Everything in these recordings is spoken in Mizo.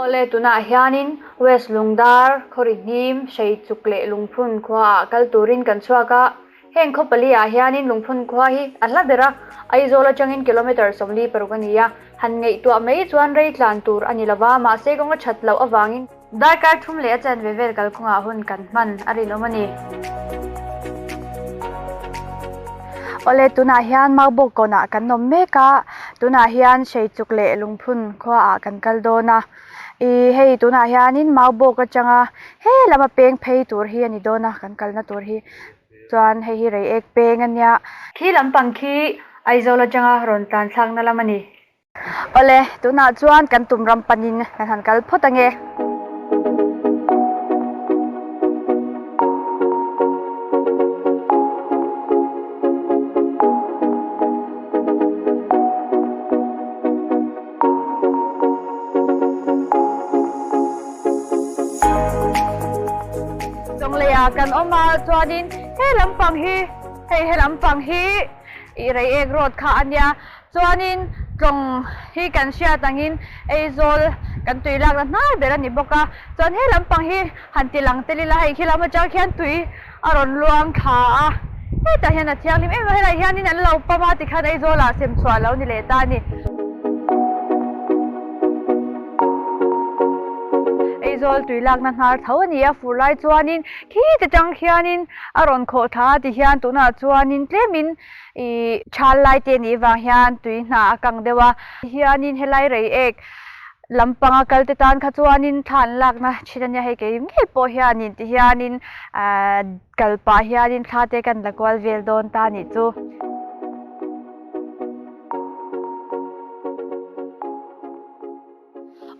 Awle, tunah hianin West Lungdar, Khawrihnim, Hreichuk leh Lungphun khuaah kal turin kan chhuak a. Heng khaw pali ah hianin Lungphun khua hi a hla ber a, Aizawl atangin kilometre 46 a ni a. Han ngaihtuah mai chuan rei tlan tur a ni lova, mahse kawng a that loh avangin darkar thum leh a chanve vel kalkawngah hun kan hman a rinawm a ni. Awle, tunah hian Maubawk kawnah kan awm mek a, tunah hian Hreichuk leh Lungphun khuaah kan kal dawn a. Ih hei tunah hianin Maubawk atanga he lama peng phei tur hi a ni dawn a, kan kalna tur hi chuan hei hi Reiek peng a nia. Khi lampang khi Aizawl atanga rawn tlan thlakna lam a ni. Awle, tunah chuan kan tum ram panin kan han kal phawt ange. Chawngleiah kan awm a, chuanin he lampang hi hei he lampang hi ih Reiek road kha a nia. Chuanin tlawng hi kan hriat angin Aizawl kan tui lakna hnai ber a ni bawk a, chuan he lampang hi han ti lang tel ila hei khi lam atang khian tui a rawn luang thla a, hetah hian a thianghlim em a, helaiah hianin an lo pump a tikhan Aizawlah sem chhuah a lo ni leh ta a ni. Aizawl tui lakna hnar tho a ni a, fur lai chuanin khi te tang khianin a rawn khawh thla a tihian tunah chuanin tlemin Ih thal lai te nih vang hian tui hna a kang deuh a, hianin helai Reiek lampanga kal te tan kha chuanin thla an lakna thin a nia, hei kei ngei pawh hianin ti hianin ahh kal pah hianin thla te kan la kual vel dawn ta nih chu.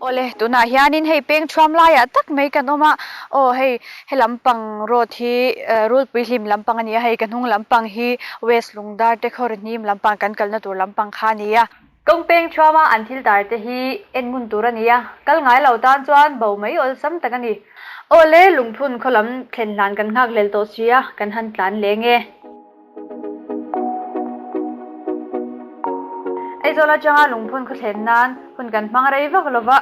Awle, tunah hianin hei peng thuam laiah tak mai kan awm a, aw hei he lampang road hi Rulpui hlim lampang a ni a, hei ka hnung lampang hi West Lungdar te khaw rihnim lampang kan kalna tur lampang kha a ni a. Kawng peng thuama an thil tar te hi en ngun tur a ni a, kal ngai lo tan chuan bo mai awlsam tak a ni. Awle, lungphun khaw lam thlen hlan kan nghak hlel tawh si a, kan han tlan leng e. Aizawl atanga Lungphun khaw thlen nan hun kan hmang rei vak lova,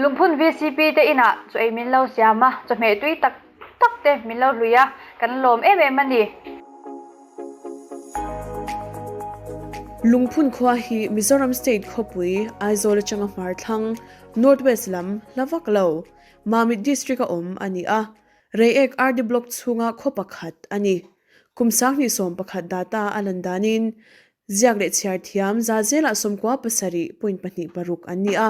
Lungphun vcp te inah chaw ei min lo siam a, chawhmeh tui tak tak te min lo hlui a, kan lawm em em a ni. Lungphun khua hi Mizoram State khawpui Aizawl atanga hmar thlang, North West lam, hla vak lo, Mamit District a awm a ni a, Reiek RD Block chhunga khaw pakhat a ni. Kum 2011 data a lan danin, ziak leh chhiar thiam za zelah 97.26 an ni a.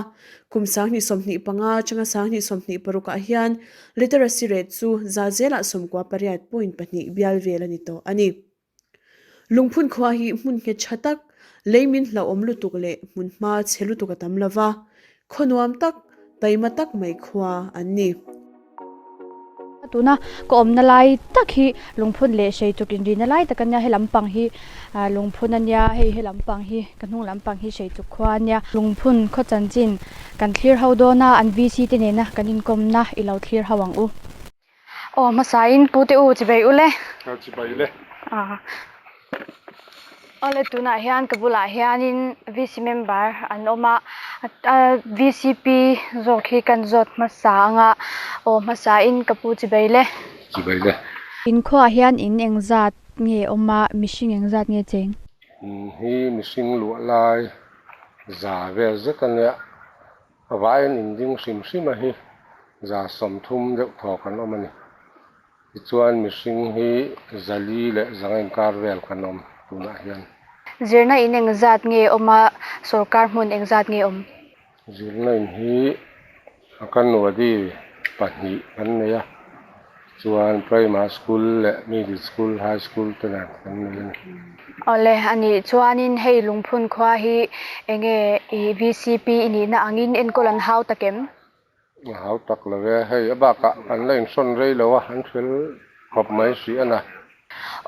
Kum 2025 atanga 2026 ah hian literacy rate chu za zelah 98.2 bial vel a ni tawh a ni. Lungphun khua hi hmun nghet tha tak, lei min hlauhawm lutuk leh hmun hma chhe lutuk a tam lova, khaw nuam tak, taima tak mai khua an ni. Tuna ka awmna lai tak hi lungphun leh hrei chuk inrina lai tak a nia, he lampang hi lungphun a nia, hei he lampang hi ka hnung lampang hi hrei chuk khua a nia. Lungphun khaw chanchin kan thlir ho dawn a, an VC te nena kan inkawmna i lo thlir ho ang u. Aw hmasain pu te u chibai u le. Ka chibai le. Awle tunah hian ka bulah hianin VC member an awm a, VCP zawk hi kan zawt hmasa anga aw hmasain ka pu chibai le. Chibai le. Inkhuaah hian in engzat nge awm a, mihring engzat nge cheng? In hi mihring luah lai za vel zet a nia. A vaiin inding hrim hrim a hi 30% deuh thaw kan awm a ni. Tichuan mihring hi 400 leh 100 inkar vel kan awm tunah hian. Zirna in engzat nge awm a, sorkar hmun engzat nge awm? Zirna in hi a Kanwadi pahnih kan nei a. Chuan Primary School leh Middle School, High School te nen kan nei a ni. Awle, a nih chuanin hei Lungphun khua hi enge i VCP i nihna angin enkawl an hau tak em? A hau tak lo e, hei a bakah an la inhrawn rei lo a, an fel khawp mai hrih a na.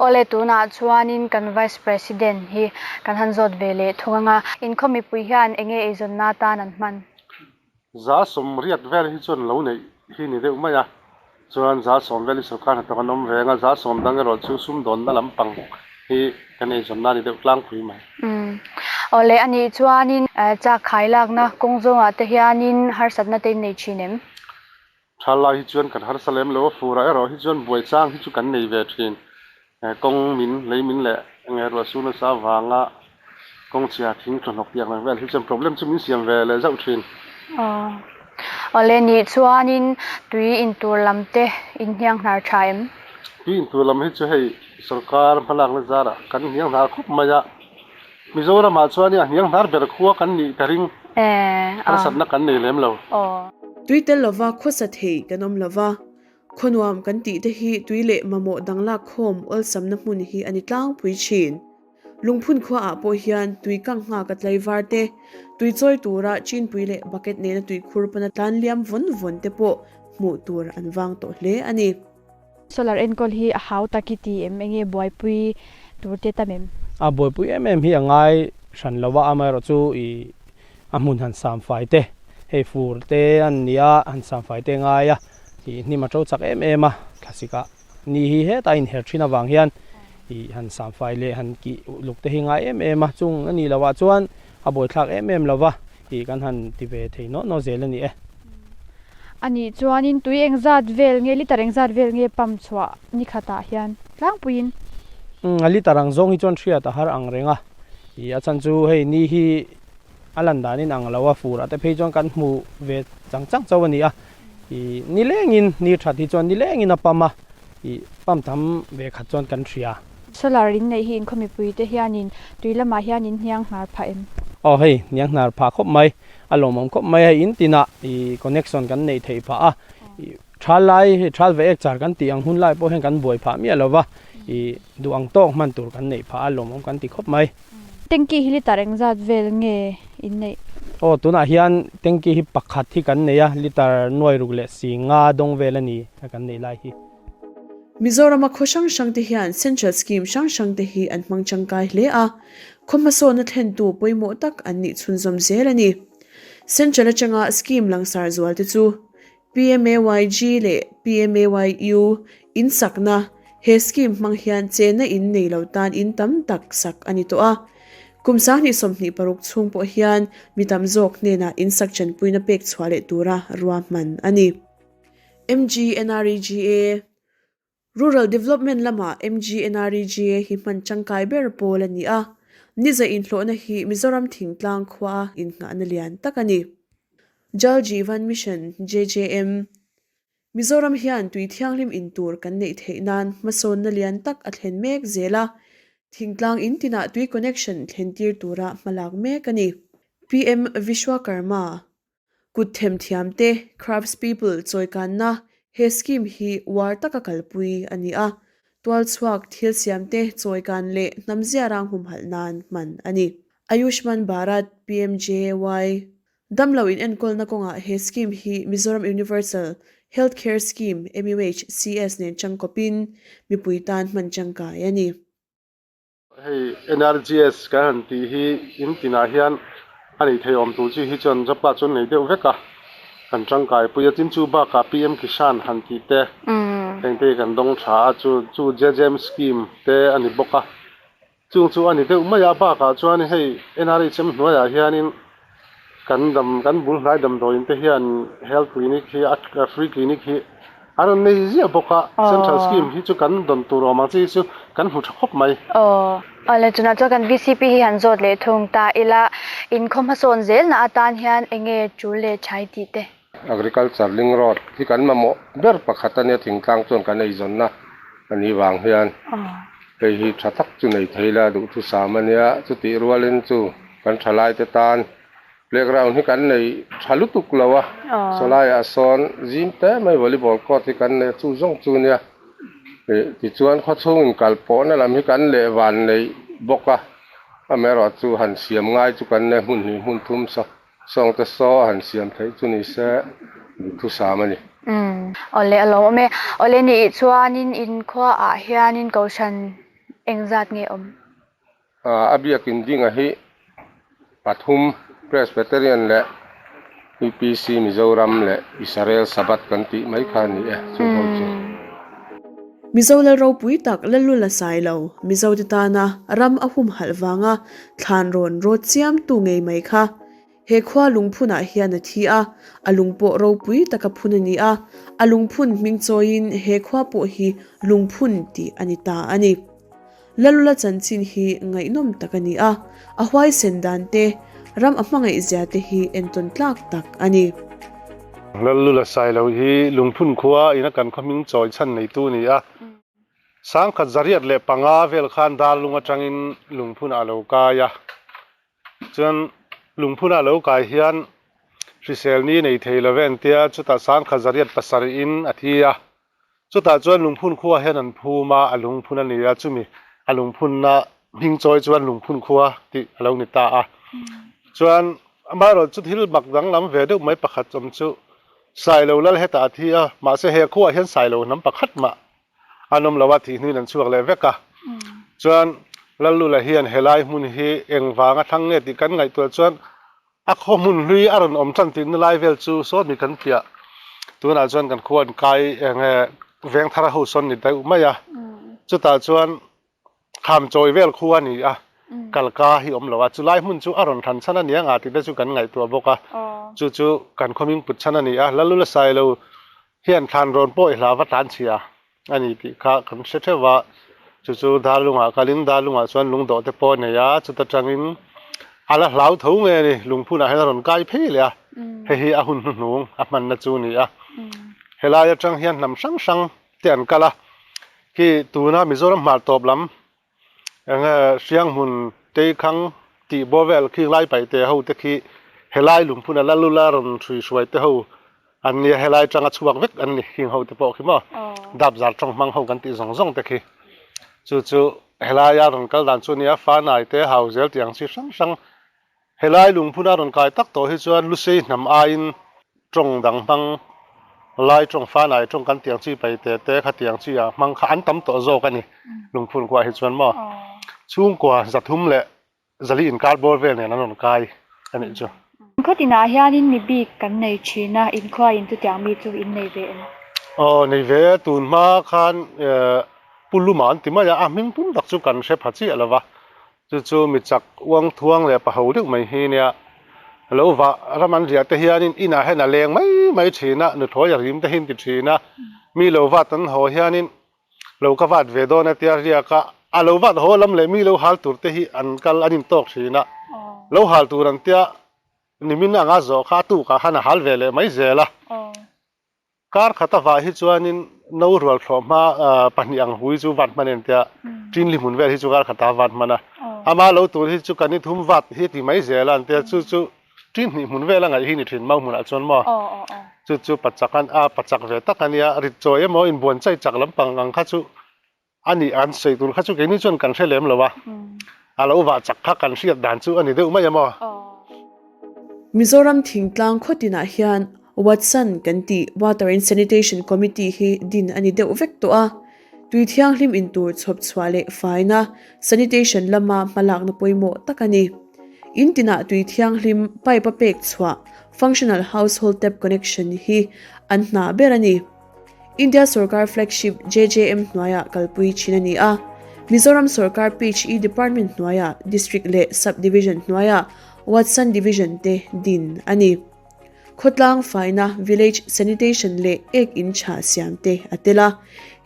Awle, tunah chuanin kan Vice President hi kan han zawt ve leh thung ang a, inkhawm mipui hian enge eizawnna atan an hman? 80% vel hi chuan lo neih hi ni deuh mai a, chuan 10% vel hi sorkar hnathawk an awm reng a, 10% dang erawh chu sumdawnna lampang hi kan eizawnna a ni deuh tlangpui mai. Umm. Awle a nih chuanin chak khai lakna kawng zawngah te hianin harsatna te in nei thin em? Thal lai hi chuan kan harsa lem lo a, furah erawh hi chuan buai chang hi chu kan nei ve thin. Kawng min, lei min leh nge ruah su nasa avanga kawng chhia thing thlawhnawk tih ang vel hi chuan problem chu min siam ve leh zauh thin. Awle nih chuanin tui intur lam te in hniang hnar tha em? Tui intur lam hi chu hei sorkar hmalakna zarah kan hniang hnar khup mai a. Mizoramah chuan a hniang hnar ber khua kan nih ka ring, harsatna kan nei lem lo. Tui tel lova khawsa thei kan awm lova, khuanuam kan tih te hi tui leh mamawh dang lak khawm awlsamna hmun hi a ni tlangpui thin. Lungphun khuaah pawh hian tui kang nghak a tlaivar te, tui chawi tura chinpui leh bucket nena tui khur pana tlan liam vawn vawn te pawh hmuh tur an vang tawh hle a ni. Solar enkawl hi a hau tak i ti em? Enge buaipui tur te tam em? A buaipui em em hi a ngai hran lo a, amaherawh chu i a hmun han sam fai te, hei fur te an ni a, han sam fai te ngai a, i hnim a to chak em em a, thlasik ah ni hi hetah a inher thin avang hian i han sam fai leh han kih luk te hi ngai em em a, chung a nih loh ah chuan a buaithlak em em lo va, i kan han ti ve thei nawh nawh zel a ni e. A nih chuanin tui engzat vel nge liter engzat vel nge pump chhuah ni khatah hian tlangpuiin? Umm a liter ang zawng hi chuan hriat a har ang reng a, ih a chhan chu hei ni hi a lan danin ang lo a, furah te phei chuan kan hmu ve chang chang chauh a ni a, ih nilengin ni that hi chuan nilengin a pump a, ih pump tham ve khat chuan kan hria. Solar in neih hi inkhawm mipui te hianin tui lamah hian in hniang hnar phah em? Aw hei hniang hnar phah khawp mai. A lawmawm khawp mai a, in tinah ih connection kan neih theih phah a, ih thal lai hei thal ve ek char kan tih ang hun lai pawh hian kan buai phah miah lo va, ih duh ang tawk hman tur kan neih phah a, lawmawm kan ti khawp mai. Tanky hi liter engzat vel nge in neih? Aw tunah hian tanky hi pakhat hi kan nei a, liter nuai ruk leh si nga dawng vel a ni a kan neih lai hi. Mizorama khaw hrang hrang te hian Central Scheme hrang hrang te hi an hmang tangkai hle a, khaw hmasawnna thlentu pawimawh tak an nih chhunzawm zel a ni. Central atanga scheme langsar zual te chu PMAYG leh PMAYU in sakna, he scheme hmang hian chenna in nei lo tan in tam tak sak a ni tawh a. Kum 2026 chhung pawh hian mi tam zawk hnenah in sak chanpuina pek chhuah leh tura ruahman a ni. MGNREGA, Rural Development lamah MGNREGA hi hman tangkai ber pawl a ni a, niza inhlawhna hi Mizoram thingtlang khuaa innghahna lian tak a ni. Jal Jeevan Mission, JJM, Mizoram hian tui thianghlim in tur kan neih theih nan hmasawnna lian tak a thlen mek zel a, thingtlang in tinah tui connection thlentir tura hmalak mek a ni. PM Vishwakarma, Kut themthiamte, craftspeople, chawikanna, He scheme hi uar taka kalpui a ni a, tualchhuak thil siamte chawikan leh hnam ziarang humhalh nan hman a ni. Ayushman Bharat, PMJAY, Damlo inenkawlna kawngah he scheme hi Mizoram Universal Health Care Scheme, MUHCS, nen changkawpin mipui tan hman tangkai a ni. Hei NRGS kan han tih hi in tinah hian a neih theih awm tur chi hi chuan job ah chuan nei deuh vek a, kan tangkai pui a, tin chu bakah PM Kishan han tih te heng te hi kan dawng tha a, chu chu JJM scheme te a ni bawk a, chung chu a ni deuh mai a, bakah chuan hei NRHM hnuaiah hianin Kan dam kan bul hnai damdawiin te hian health clinic hi a free clinic hi an rawn nei ziah bawk a, central scheme hi chu kan dawn tur awm ang chi hi chu kan hmu tha khawp mai. Aw le chunah chuan kan VCP hi han zawt leh thung ta ila inkhawm hmasawn zelna atan hian eng nge tul leh thai tih te. Agriculture link road hi kan mamawh ber pakhat a nia thingtlang chuan kan eizawnna a nih vang hian hei hi tha tak chu nei thei la duhthusam a nia chutih rualin chu kan thalai te tan playground hi kan nei tha lutuk lo a sawlaiah sawn zim te mai volleyball court hi kan nei a chu zawng chu nia ih tichuan khawchhung inkal pawhna lam hi kan leh van nei bawk a amaherawh chu han siam ngai chu kan nei hmun hnih hmun thum saw. Sawngte saw a han siam theih chu ni se duhthusam a ni. Umm awle a lawm awm e. Awle nih chuanin in khuaah hianin kohhran engzat nge awm? A biakin dinga hi pathum Presbyterian leh UPC Mizoram leh Israel Sabbath kan tih mai kha a ni e chung ho chu. Mizo lal ropui tak Lallula Sailo, Mizote tana ram a humhalh vanga thlan rawn rawt chiamtu ngei mai kha. He khua lungphunah hian a thi a, a lung pawh ropui taka phun a ni a, a lungphun hming chawiin he khua pawh hi lungphun tih a ni ta a ni. Lalula chanchin hi ngaihnawm tak a ni a, a huaisen dan te, ram a hmangaih zia te hi entawn tlak tak a ni. Lalula Sailo hi lungphun khua ina kan khaw hming chawi chhan neitu a ni a. 1905 vel khan Darlung atangin lungphunah a lo kai a. Chuan lungphunah a lo kai hian hrisel ni nei thei lo ve an tia, chutah 1907 in a thi a. Chutah chuan lungphun khua hian an phum a, a lungphun a ni a, chumi a lungphunna hming chawi chuan lungphun khua tih a lo ni ta a. Chuan amaherawhchu chu thil mak danglam ve deuh mai pakhat awm chu Sailo lal hetah a thi a, mahse he khuaah hian Sailo hnam pakhat mah an awm lo a thih hnuin an chhuak leh vek a. Chuan Lallula hian helai hmun hi engvanga thlang nge tih kan ngaihtuah chuan a khaw hmun hlui a rawn awm tan tihna lai vel chu sawn mi kan piah. Tunah chuan kan khua an kai enge Vengthar ho sawn ni deuh mai a. Chutah chuan kham chawi vel khu a ni a, kalka hi awm lo a. Chulai hmun chu a rawn thlan chhan a ni anga tih te chu kan ngaihtuah bawk a. Chu chu kan khaw hming put chhan a ni a. Lallula Sailo hian thlan rawn pawh i hla va tlan chhia a ni tih kha kan hre theuh a, chu chu Darlungah kalin Darlungah chuan lungdawh te pawh a nei a, chuta tangin a la hlau tho nge a ni, lungphunah hian a rawn kai phei leh a, hei hi a hun hnuhnung a hmanna chu a ni a. Helai atang hian hnam hrang hrang te an kal a, khi tuna Mizoram hmar tawp lam Enge Hrianghmun Teikhang tih bawr vel khi lai paih te ho te khi helai lungphun a Lalula rawn hrui hruai te ho an nia helai tanga chhuak vek an ni hing ho te pawh khi maw dap zar tawng hmang ho kan tih zawng zawng te khi chu chu helaia rawn kal dan chu nia fanai te hau zel tih ang chi hrang hrang Helai lungphuna rawn kai tak tawh hi chuan Lusei hnam aiin tawng dang hmang, Lai tawng, Fanai tawng kan tiang chi pai te te kha tiang chi ah hmang kha an tam tawh zawk a ni lungphun kuah hi chuan maw. Chhungkua zathum leh zali inkar bawr vel nen an rawn kai a nih chu. Khaw tinah hianin mi bik kan nei thin a, inkhua in chutiang mi chu in nei ve em? Aw nei ve e, tun hma khan Pu Luma an ti mai a, a hming pum tak chu kan hre pha chiah lo va, Chu chu mi chak uang thuang leh paho deuh mai hi nia. Lo vah ram an riah te hianin inah hian a leng mai mai thin a, nuthlawi a rim te hi an ti thin a. Mi lo vat an haw hianin lo ka vat ve dawn a tia riak a, a lo vat haw lam leh mi lo hal tur te hi an kal an intawk thin a. Lo hal tur an tia nimin anga zawh kha a tukah khan a hal ve leh mai zel a. Kar khat a vah hi chuanin no rual thlawh hma pahnih ang hui chu vat hman en tia Tinli hmun vel hi chu kar khat a vat hman a. Ama lo tur hi chu kan i thum vat hi ti mai zel a an tia chu chu tin hnih hmun vel a ngaih hi ni thin mau hmunah chuan maw chu chu pachak an a pachak ve tak a nia rit chawi emaw inbuan chai chak lampang ang kha chu A nih an sawi tur kha chu keini chuan kan hre lem lo a, a lo vah chak kha kan hriat dan chu a ni deuh mai em aw. Mizoram thingtlang khaw tinah hian Watsan kan tih Water and Sanitation Committee hi din a ni deuh vek tawh a, tui thianghlim in tur chhawp chhuah leh faina, sanitation, lama hmalakna pawimawh tak a ni. In tinah tui thianghlim pipe a pek chhuah, functional household tap connection, hi an hna ber a ni. India sorkar flagship JJM hnuaiah kalpui thin a ni a, Mizoram sorkar PHE department hnuaiah District leh Sub-Division hnuaiah Watsan Division te din a ni. Khawtlang faina, Village Sanitation leh ek in tha siam te a tel a,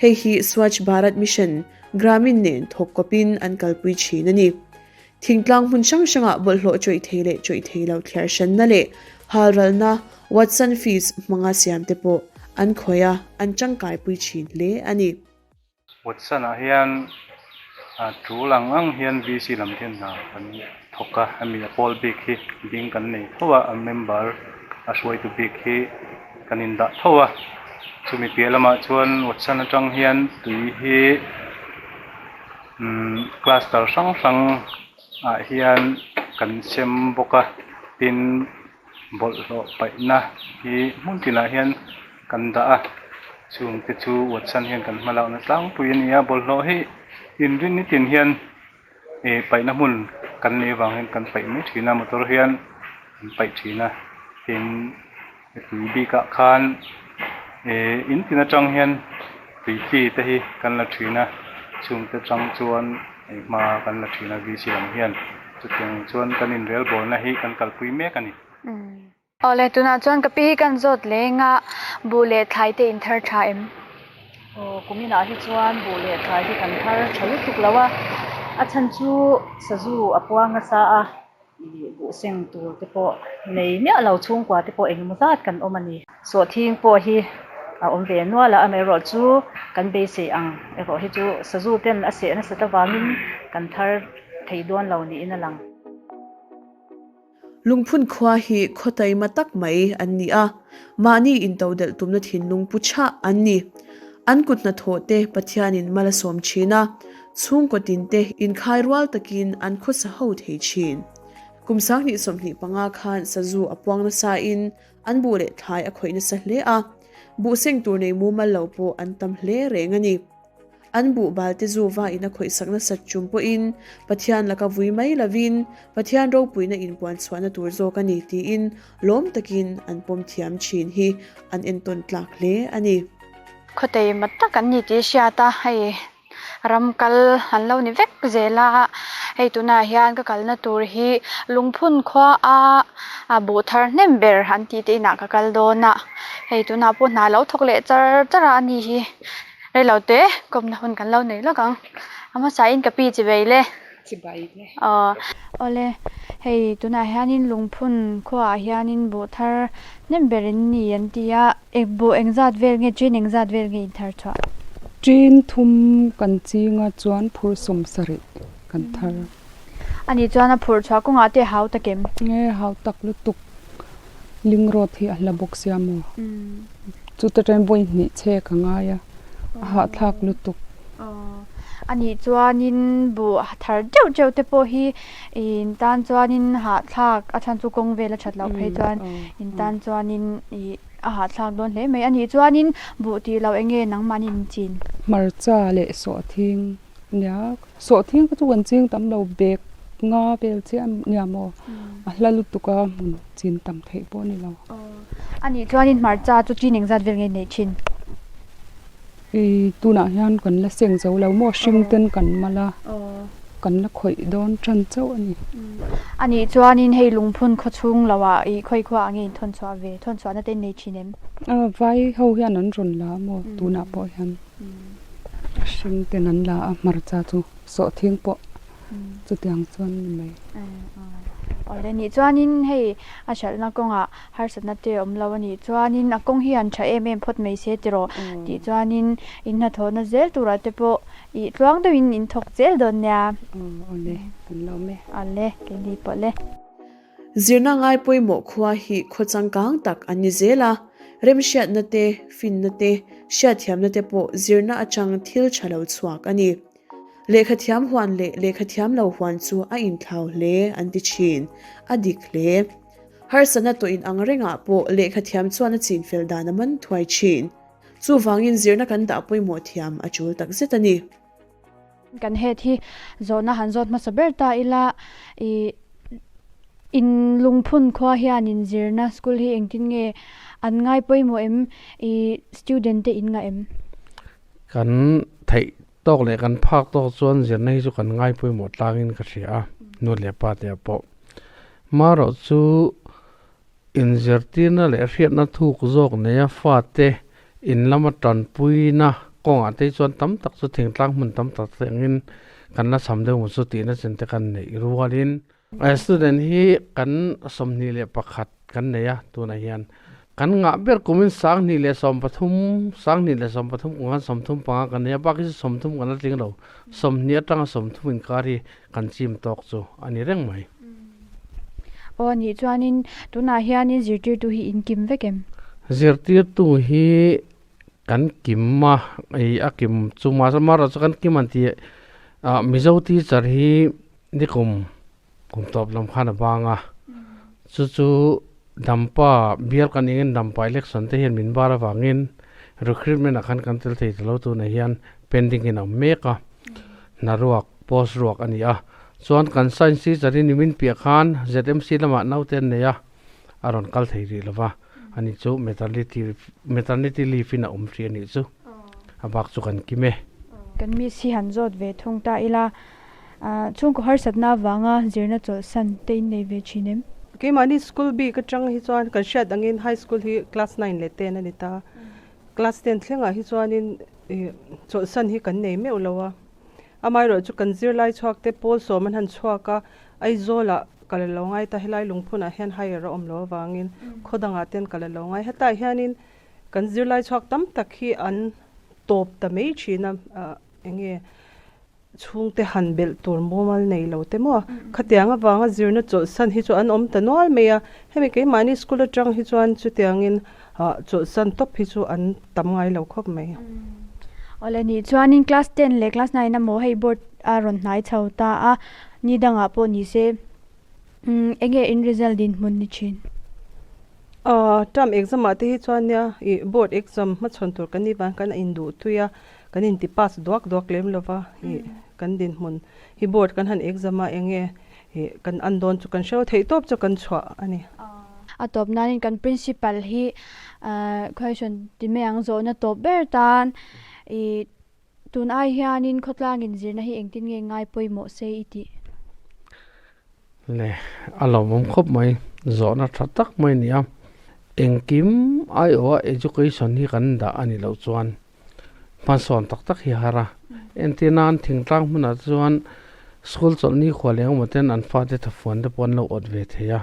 hei hi Swachh Bharat Mission, Gramin nen thawk kawpin an kalpui thin a ni. Thingtlang hmun hrang hrangah bawlhhlawh chawih thei leh chawih thei lo thliar hranna leh halralna Watson fees hmanga siam te pawh an khawih a, an tangkaipui thin hle a ni. Watson-ah hian tul ang ang hian VC lam te hian hna kan thawk a, hemi a pawl bik hi ding kan nei tho a, a member a hruaitu bik hi kan indah tho a, chumi piah lamah chuan Watson atang hian tui hi. Umm cluster hrang hrang ah hian kan sem bawk a tin bawlhhlawh paihna hi hmun tinah hian kan dah a chung te chu Watson hian kan hma lakna tlangpui a ni a bawlhhlawh hi inrin nitin hian ih paihna hmun kan neih avang hian kan paih mai thin a motor hian an paih thin a tin tui bikah khan ih in tin atang hian. Tui chi te hi kan la thin a, chhungte chang chuan hei hma kan la thin a VC lam hian chutiang chuan kan inrelbawlna hi kan kalpui mek a ni. Awle, tunah chuan ka pi hi kan zawt leng a, buh leh thlai te in thar tha em? Aw, kuminah hi chuan buh leh thlai hi kan thar tha lutuk lo a, a chhan chu sazu a puang nasa a, ih buh seng tur te pawh nei miah lo chhungkua te pawh engemaw zat kan awm a ni. Sawhthing pawh hi a awm ve nual a, amaherawh chu kan beisei ang erawh hi chu sazu ten a seh nasat avangin kan thar thei dawn lo niin a lang. Lungphun khua hi khaw taima tak mai an ni a, mahni intodelh tumna thinlung pu chhah an ni. An kut hnathawh te Pathianin mal a sawm thin a, chhungkaw tinte inkhai rual takin an khawsa ho thei thin. Kum sanghnih 25 khan sazu a puang nasain an buh leh thlai a khawih nasa hle a, buh seng tur nei mumal lo pawh an tam hle reng a ni. An buh bal te zu va in a khawihsak nasat tum pawhin Pathian laka vui mai lovin Pathian ropuina inpuan chhuahna tur zawk a ni tiin lawm takin an pawm thiam thin hi an entawn tlak hle a ni. Khawtei mat tak an ni tih hriat a, hei ram kal an lo ni vek zel a, hei tunah hian ka kalna tur hi Lungphun khua a buh thar hnem ber an tih te inah ka kal dawn a, hei tunah pawh hna lo thawk leh char char a ani hi. Reilo te kawmna hun kan lo nei lawk ang. A hmasa in ka pi chi bai le. Chi bai le. Aw awle hei tunah hianin lungphun khuaah hianin buh thar hnem ber in ni an ti a. Eng buh engzat vel nge chin engzat vel nge in thar chhuah? Chin thum kan chinga chuan phur 70 kan thar. Ani chuan a phurh chhuah kawngah te hau tak em? Nge hau tak lutuk. Ling road hi a hla bawk sia maw? Chuta ṭan vawi hnih che ka ngai a, a hahthlak lutuk. Anih chuanin buh thar deuh deuh te pawh hi in tan chuanin hahthlak a chhan chu kawng vel a ṭhat loh phei chuan in tan chuanin ih a hahthlak dawn hle mai. Anih chuanin buh tih loh eng nge nangmahni in chin? Hmarcha leh sawhthing nia Sawhthing kha chu kan ching tam lo bag nga vel chiah nia maw a hla lutuk a hmun chin tam theih pawh a ni lo. A nih chuanin hmarcha chu chin engzat vel nge neih thin? I tunah hian kan la seng zo lo maw hring ten kan mal a kan la khawih dawn tan chauh a ni. A nih chuanin hei lungphun khawchhung lo ah i khawi khua ah nge in thawn chhuah ve thawn chhuahna te in nei thin em? Vai ho hian an rawn la maw tunah pawh hian. A hring ten an la a, hmarcha chu sawhthing pawh chutiang chuan ni mai. Awle nih chuanin hei a hralhna kawngah harsatna te a awm lo a nih chuanin a kawng hi an tha em em phawt mai se tiraw tih chuanin in hnathawhna zel turah te pawh ih tluang deuhin in thawk zel dawn nia. Awle kan lo awm e. Awle keini pawh le. Zirna ngai pawimawh khua hi khaw changkang tak an ni zel a, remhriatna te, finna te, hriatthiamna te pawh zirna atang thil tha lo chhuak a ni. Lehkhathiam huan leh lehkhathiam lo huan chu a inthlau hle an ti thin, a dik hle. Harsatna tawh in ang rengah pawh lehkhathiam chuan a chinfel dan a man thuai thin. Chuvangin zirna kan dah pawimawh thiam a tul takzet a ni. Kan head hi zawhna han zawt hmasa ber ta ila ih in lungphun khua hian in zirna school hi engtin nge an ngai pawimawh em ih student te in ngah em? Kan theih tawk leh kan phak tawk chuan zirna hi chu kan ngai pawimawh tlangin ka hria a, nu leh pa te ah pawh. Marawh chu Inzirtirna leh hriatna thuk zawk neia fate in lama tanpuina kawngah te chuan tam tak chu thingtlang hmun tam tak te angin kan la cham deuh maw chu tihna chen te kan neih rualin student hi kan 21 kan nei a tunah hian kan ngah ber kumin 2013 2013 kum khan 35 kan nei a bak hi chu 30 kan la tling lo 20 atanga 30 inkar hi kan chim tawk chu a ni reng mai. Aw anih chuanin tunah hianin zirtirtu hi in kim vek em? Zirtirtu hi kan kim a, ih a kim chu mahse amaherawhchu chu kan kim an tih ah Mizo teacher hi nikum kum tawp lam khan a bang a, chu chu Dampa bial kan engin Dampa election te hian min bar avangin recruitment ah khan kan tel thei ta lo tunah hian pending in a awm mek a, hnaruak post ruak a ni a. Chuan kan science teacher hi nimin piah khan ZMC lamah naute an nei a, a rawn kal thei rih lova, ani chu maternity maternity leave in a awm hrih a nih chu. A bak chu kan kim e. Kan miss hi han zawt ve thung ta ila, chhungkaw harsatna avanga zirna chawlhsan te in nei ve thin em? Keimahni school bik atang hi chuan kan hriat angin high school hi class nine leh ten a ni ta. Class ten thlengah hi chuanin chawlhsan hi kan nei meuh lo a. Amaherawhchu kan zirlai chhuak te pawl sawm an han chhuak a, Aizawlah ka la lo ngai ta, helai lungphunah hian higher a awm lo avangin khaw dangah ten ka la lo ngai. Hetah hianin kan zirlai chhuak tam tak hi an tawp ta mai thin a, enge chhungte han belh tur mumal nei lo te maw? Khatiang avanga zirna chawlhsan hi chu an awm ta nual mai a, hemi keimahni school atang hi chuan chutiangin chawlhsan tawp hi chu an tam ngai lo khawp mai. Awle nih chuanin class ten leh class nine emaw hei board a rawn hnai chho ta a, ni dangah pawh ni se enge in result dinhmun ni thin? Term exam ah te hi chuan nia ih board exam hmachhawn tur kan nih vang khan a induh tui a, kan inti pass duak duak lem lo va ih kan dinhmun hi board kan han exam a enge ih kan an dawn chu kan hreu theih tawp chu kan chhuah a ni. A tawp nanin kan principal hi question ti mai ang zawhna tawp ber tan ih Tun ai hianin khawtlang inzirna hi engtin nge ngai pawimawh se i tih? Le, a lawmawm khawp mai, zawhna tha tak mai a ni a. Engkim aiawha education hi kan dah a nih loh chuan hmasawn tak tak hi a har a. Entir nan thingtlang hmunah chuan school chawlhni khua leh engemaw ten an fate thafuan te pawh an lo awt ve thei a.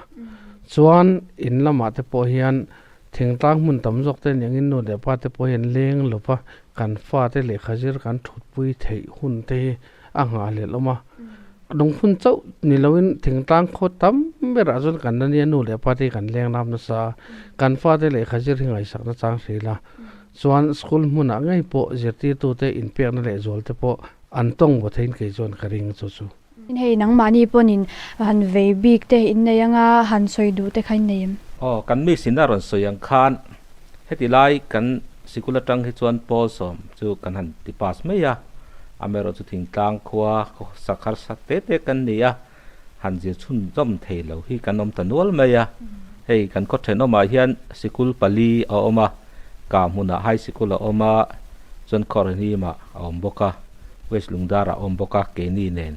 Chuan in lamah te pawh hian Thingtlang hmun tam zawk te niangin nu leh pa te pawh hian leng lova kan fate lehkha zir kan thutpui theih hun te hi a nghahhlelh awm a. Lungphun chauh ni loin thingtlang khaw tam berah chuan kan la nia nu leh pa te hi kan leng lam nasa a, kan fate lehkha zir hi ngaihsak na chang hril a. Chuan school hmunah ngei pawh zirtirtute inpekna leh zual te pawh an tawng vaw theiin kei chuan ka ring chu chu. Hei nangmahni pawhin han vei bik te in nei anga han sawi duh te kha in nei em? Aw, kan miss in a rawn sawi ang khan heti lai kan sikul atang hi chuan pawl sawm chu kan han ti pass mai a, amaherawh chu thingtlang khua sak harsa te te kan ni a, han zir chhunzawm thei lo hi kan awm ta nual mai a. Hei kan khaw thenawmah hian sikul pali a awm a, kah hmunah high sikul a awm a, chuan Khawrhnimah a awm bawk a. West Lungdar a awm bawk a, keini nen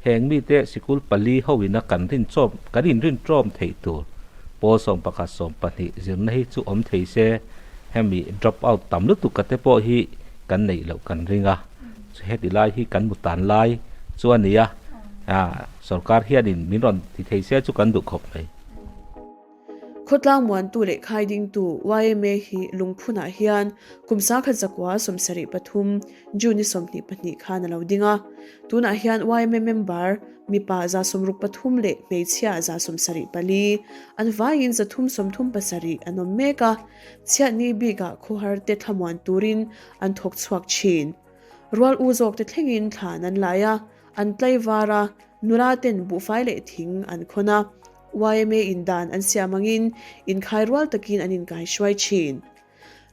heng mite sikul pali ho ina kan rin chawm kan inrin tawm theih tur pawl 11 20 zirna hi chu awm thei se hemi drop out tam lutuk ka te pawh hi kan neih loh kan ring a, heti lai hi kan mutan lai chu a ni a, sorkar hianin min rawn ti thei se chu kan duh khawp mai. Khawtlang muantu leh khaidingtu yma hi lungphunah hian kum sangkhat zakua 73 June ni 22 khan a lo ding a. Tunah hian yma member mipa 63 leh hmeichhia 74 an vaiin 337 an awm mek a. Chhiatni bikah khawhar te thlamuan turin an thawk chhuak thin. Rual u zawkte thlengin thlan an lai a, an tlaivar a, nula ten buhfai leh thing an khawn a. Yma in dan an siam angin inkhai rual takin an inkai hruai thin.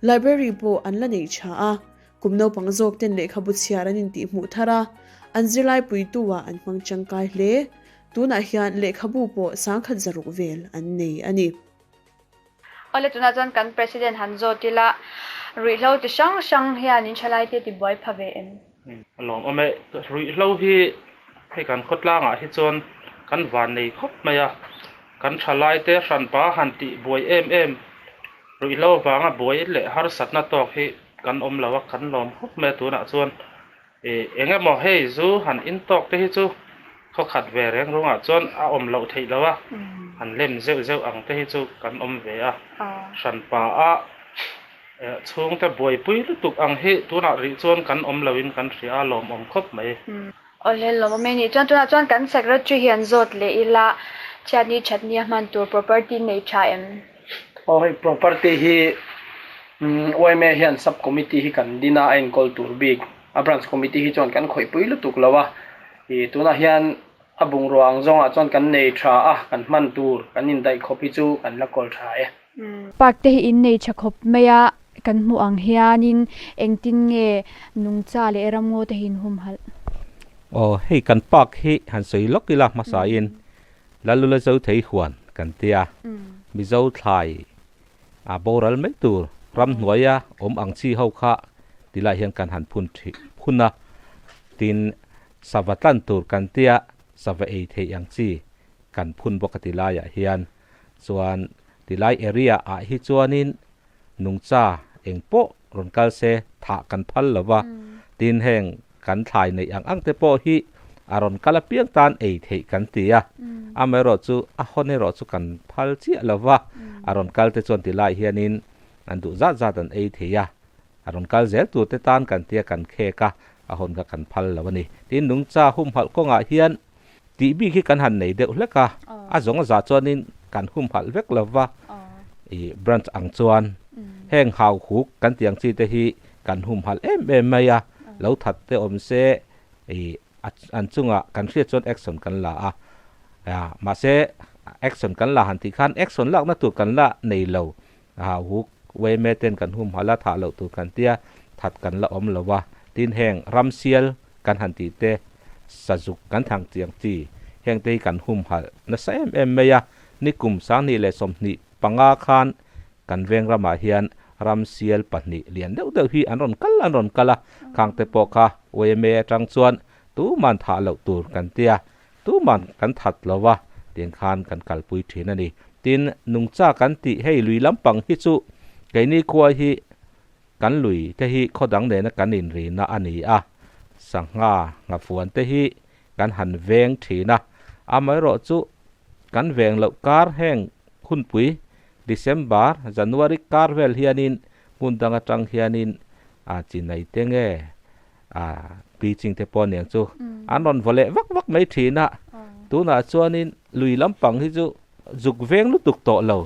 Library pawh an la nei tha a, kum naupang zawk ten lehkhabu chhiar an intihhmuh thar a, an zirlai puitu ah an hmang tangkai hle. Tunah hian lehkhabu pawh sangkhat zaruk vel an nei a ni. Awle tunah chuan kan President han zawt ila, ruihhlo chi hrang hrang hian in thalai te tibuai pha ve em? A lawmawm e, ruihhlo hi hei kan khawtlangah hi chuan kan van nei khawp mai a, kan thalai te hranpa han tih buai em em, ruihhlo avanga buai leh harsatna tawk hi kan awm lo a, kan lawm khawp mai a tunah chuan. Ih, eng emaw hei zu han in tawk te hi chu khaw khat ve reng rungah chuan a awm loh theih lo a, han lem zeuh zeuh ang te hi chu kan awm ve a. Hranpa a chhungte buaipui lutuk ang hi tunah rih chuan kan awm loin kan hria a, lawmawm khawp mai. Awle lawmawm e nih chuan tunah chuan kan secretary hi an zawt leh ila chhiatni thatni a hman tur property nei tha em? Aw hei property hi yma hian sub committee hi kan din a, a enkawl tur bik a branch committee hi chuan kan khawihpui lutuk lo a, ih tunah hian a bungrua ang zawngah chuan kan nei tha a, kan hman tur kan indaih khawp hi chu kan la kawl tha e. Park te hi in nei tha khawp mai a, kan hmuh ang hianin engtin nge nungcha leh ramngaw te hi in humhalh? Aw hei kan park hi han sawi lawk ila hmasain Lalula zo thei huan kan tia, Mizo thlai a boral mai tur ramhnuaia awm ang chi ho kha Tilaiah hian kan han phun thih phun a, tin sava tlan tur kan tia sava ei theih ang chi kan phun bawk a tilaiah hian. Chuan tilai area ah hi chuanin nungcha eng pawh rawn kal se thah kan phal lo va, tin heng kan thlai neih ang ang te pawh hi a rawn kal apiang tan ei theih kan ti a, amaherawhchu a hawn erawh chu kan phal chiah lo va, a rawn kal te chuan tilai hianin an duh zat zat an ei thei a, a rawn kal zel tur te tan kan tia kan khek a, a hawn kha kan phal lo a ni. Tin nungcha humhalh kawngah hian Tih bik hi kan han nei deuh hlek a, a zawng a zah chuanin kan humhalh vek lo va, ih branch ang chuan heng hau huk kan tih ang chi te hi kan humhalh em em mai a, lo that te awm se ih an chungah kan hriat chuan action kan la a, mahse action kan la han tih khan action lakna tur kan la nei lo, hau huk yma ten kan humhalh a thah loh tur kan tia that kan la awm lo a, tin heng ramsial kan han tih te, sazuk kan thang chiang chi, heng te hi kan humhalh nasa em em mai a, nikum 2025 khan kan veng ramah hian ramsial pahnih lian deuh deuh hi an rawn kal an rawn kal a, khang te pawh kha yma atang chuan tuman thah loh tur kan tia, tuman kan that lo a, tiang khan kan kalpui thin a ni. Tin, nungcha kan tih hei lui lampang hi chu keini khua hi Kan lui te hi khaw dang nena kan inrina a ni a, sangha nghafuan te hi kan han veng thin a, amaherawh chu kan veng loh kar heng hunpui December, January kar vel hianin hmun dang atang hianin a chinai te nge a bleaching te pawh aniang chu an rawn vaw leh vak vak mai thin a, tunah chuanin lui lampang hi chu zuk veng lutuk tawh lo,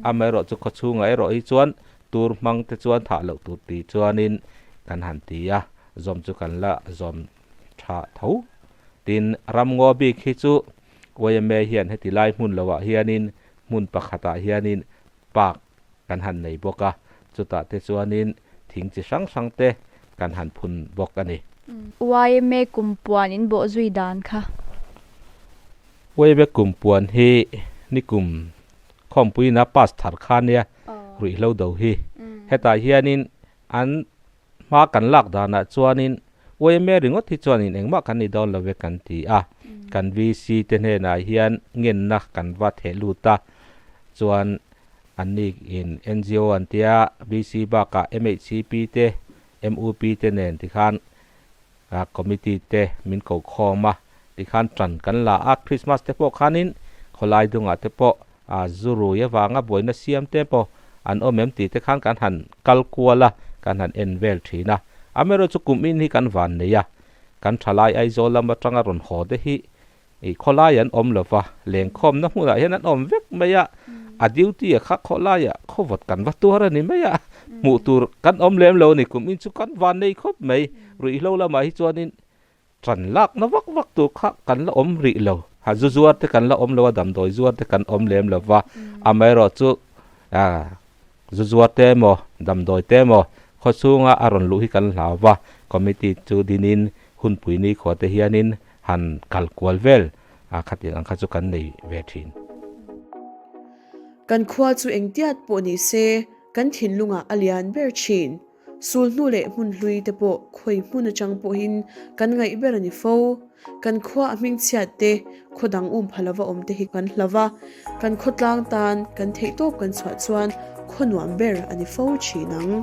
amaherawh chu khawchhungah erawh hi chuan Tur hmang te chuan thah loh tur ti chuanin kan han ti a, zawm chu kan la zawm tha tho. Tin, ramngaw bik hi chu yma hian heti lai hmun lohah hianin hmun pakhatah hianin park kan han nei bawk a, chutah te chuanin thing chi hrang hrang te kan han phun bawk a ni. Yma kumpuan in bawh zui dan kha. Yma kumpuan hi nikum Khawmpuiin a pass thar kha nia ruihhlo do hi. Hetah hianin an hma kan lak danah chuanin yma ringawt hi chuanin engmah kan ni dawn lo ve kan ti a. Kan VC te hnenah hian ngenna kan va theh lut a, chuan anni in NGO an tia VC bakah MHCP te MUP te nen tikhan Committee te min ko khawm a, tikhan tan kan la a, Christmas te pawh khanin khawlai dungah te pawh zu rui avanga buaina siam te pawh an awm em tih te khan kan han kal kual a, kan han en vel thin a. Amaherawhchu kum in hi kan van nei a, kan thalai Aizawl lam atanga rawn haw te hi Ih, khawlai an awm lo va, lengkhawmna hmunah hian an awm vek mai a, a duty a kha khawlaiah khawvawt kan va tuar a ni mai a, hmuh tur kan awm lem lo a ni, kum in chu kan van nei khawp mai, ruihhlo lamah hi chuanin tan lakna vak vak tur kha kan la awm rih lo, ha zu zuar te kan la awm lo a, damdawi zuar te kan awm lem lo va, amaherawhchu zu zuar te emaw damdawi te emaw khawchhunga a rawn luh hi kan hlau va, committee chu dinin hunpui nikhua te hianin han kal kual vel a khatiang ang kha chu kan nei ve thin. Kan khua chu engtiat pawh ni se kan thinlungah a lian ber thin. Sul hnu leh hmun hlui te pawh khawi hmun atang pawhin kan ngaih ber a ni fo. Kan khua a hmingchhiat te, khaw dang um pha lova awm te hi kan hla va, kan khawtlang tan kan theihtawp kan chhuah chuan khaw nuam ber a ni fo thin ang.